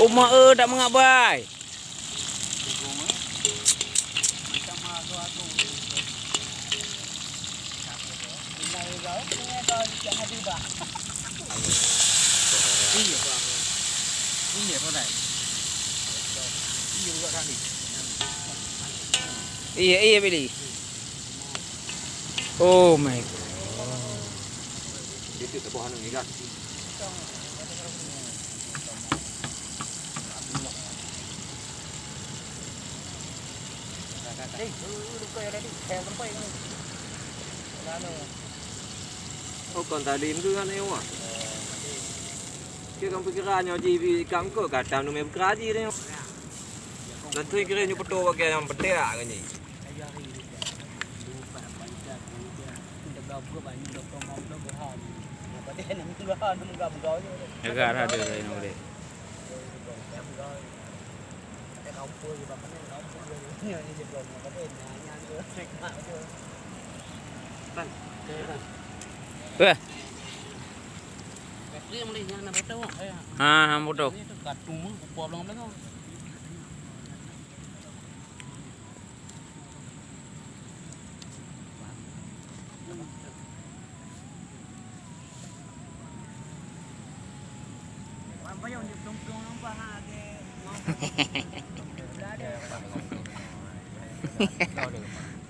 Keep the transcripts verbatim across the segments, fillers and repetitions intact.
Uma eu, dak mangat bai. Iya, iya, Billy. Oh my God. Oh, kon tadi itu kan ewa. Kira kan pikiran nyoe ji bi kam ko kata nu me beukeraji nyoe. Dan tu kira nyoe beutôi bagai nyang beutôi lah kan ni. Agak ada lain boleh. Weh. Ha, ha, bodoh.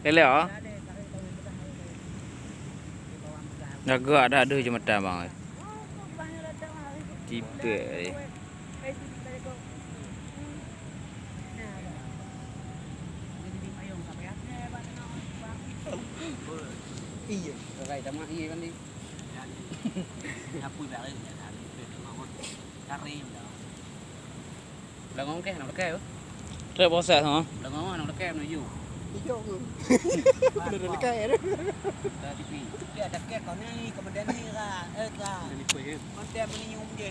Hello. Jaga ada, ada jematan bang. Tipek. Iya, rai tamak iya kan ni. Apa dah rai dah dah. Karim dah. Dah ngomong ke nak dekat. Trek proses ha. Dah ngomong nak dekat menuju. Iya. Dah dekat ya. Dah tipi. Dia dekat kau ni kemudian ni lah. Eh lah. Konten menyum je.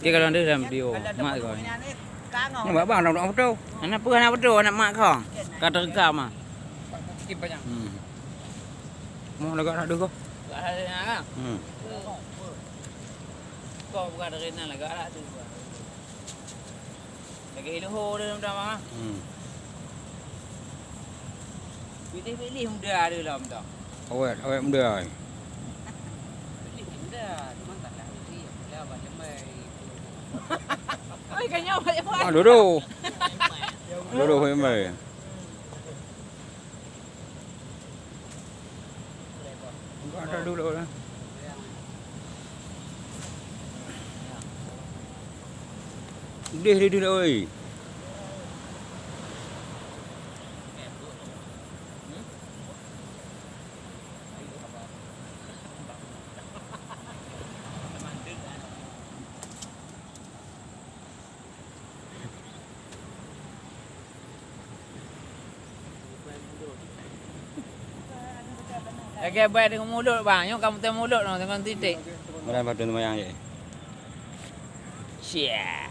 Dia kalau ada dalam video mak kau. Nampak bang nak foto. Anak apa anak foto anak mak kau? Kata rekam ah. Hmm. Mau lagak nak dulu. Hmm. Kau bukan dari nan lagak lah tu. Lagi luhur dia dah mah. Hmm. Pilih-pilih muda ada lah muda. Awet, awet muda. Pilih muda, cuma tak dah pilih muda abang lemai. Oi, kanya abang lemai. Ah, duduk. Duduk lemai. Ada dulu lah. Deh, deh, deh, oi. Lagèe bai deungon mulot bang, nyoe ka meuteumé mulot nyoe deungon titik. Orang patut sembahyang je. Sia.